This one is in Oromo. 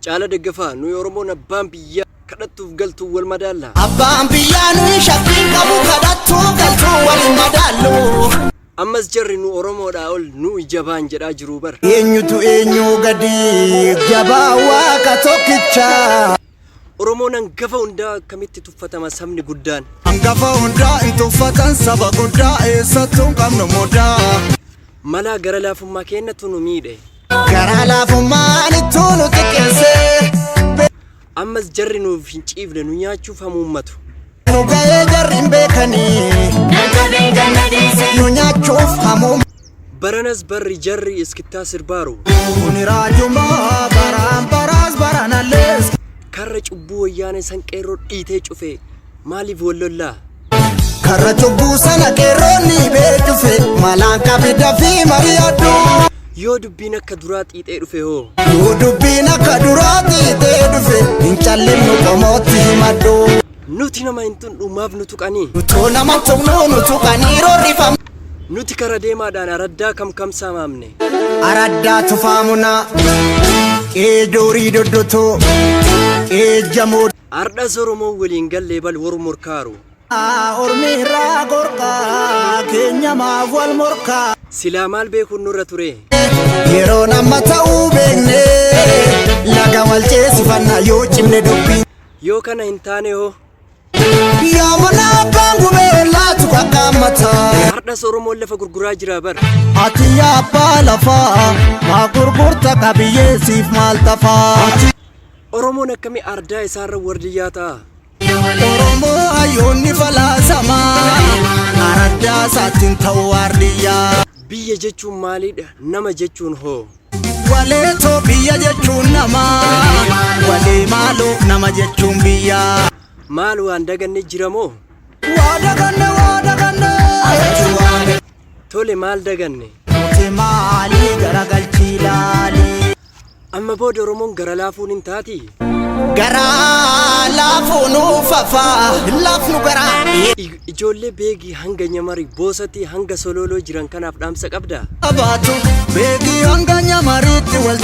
Caala Daggafaa, nuyi Oromoon abbaan biyyaa kadhattuuf galtuun wal madaalla. Abbaan biyyaa nuyi shakkiin qabu, kadhattuu galtuu wal hin madaallu. Ammas jarri nu Oromoodhaa ol nuyi jabaan jedhaa jiruu bar. Eenyutu eenyuu gadi jabaa Waaqa tokkicha. Oromoon hangafa hundaa akkamitti tuffatama sabni guddaan? Hangafa hundaa hin tuffatan saba guddaa, eessattuu hin qabnu mudaa. Malaa gara laafummaa keenyatu nu miidhe. Garaa laafummaan ittuu nu xiqqeesse. Ammas jarri nuuf hin ciifne, nu nyaachuuf hamuummatu. Nu ga'ee jarri hin beekanii. Nu nyaachuuf hamuum. Baranas barri jarri iskittaa sirbaaru. Kuni raajumaa baraan baraas baranallees. Karra cubbuu wayyaanee san qeerroo dhiitee cufe, maaliif wal lollaa? Karra cubbuu sana qeerroonni beecufe, malaan qabida fi mari'adhu. Yoo dubbiin akka duraa xiixee dhufe hoo? Yoo dubbiin akka duraa xiixee dhufe, hin callinnu, qomootti himadhu. Nuti nama hin tuqnu, maaf nu tuqanii? Utuu nama tuqnu nu tuqanii roorrifamu. Nuti kara deemaadhaan araddaa kam kam saamaamne? Araddaa tufaamunaa, qeedoorii doddotoo, qeejjamoo. Ardhas Oromoon waliin gallee bal war morkaaru. Ormi irraa gorqaa keenya maaf wal morkaa. Silaa maal beekuun nurra ture? Yeroo nama ta'uu beekne, laga wal ceesifanna yoo cimne dubbii. Yoo kana hin taane hoo? Yaa mana abbaan gubee laatu qaqqaammata. Hardhas Oromoon lafa gurguraa jira bar. Ati yaa abbaa lafaa maa gurgurta qabiyyee, siif maal tafaa? Oromoon akkamii ardaa isaarra wardiyyaa ta'a? Oromoo hayyoonni falaasamaa araddaa isaatiin ta'uu waardiyyaa. Biyya jechuun maalidha? Nama jechuun hoo? Waleetoo, biyya jechuun nama, walee maaloo, nama jechuun biyya. Maal, waan daganne jira moo? Waa daganne, waa daganne. Tole, maal daganne? Nuti maalii garagalchii laalii. Amma booda Oromoon gara laafuun hin taati? Garaa laafuu nuuf hafaa, laafnu garaa. Ijoollee Beegii hanga Nyamarii, Boosatii hanga Sololoo jiran kanaaf dhaamsa qabdaa? Abaatu Beekii hanga Nyamariitti wal.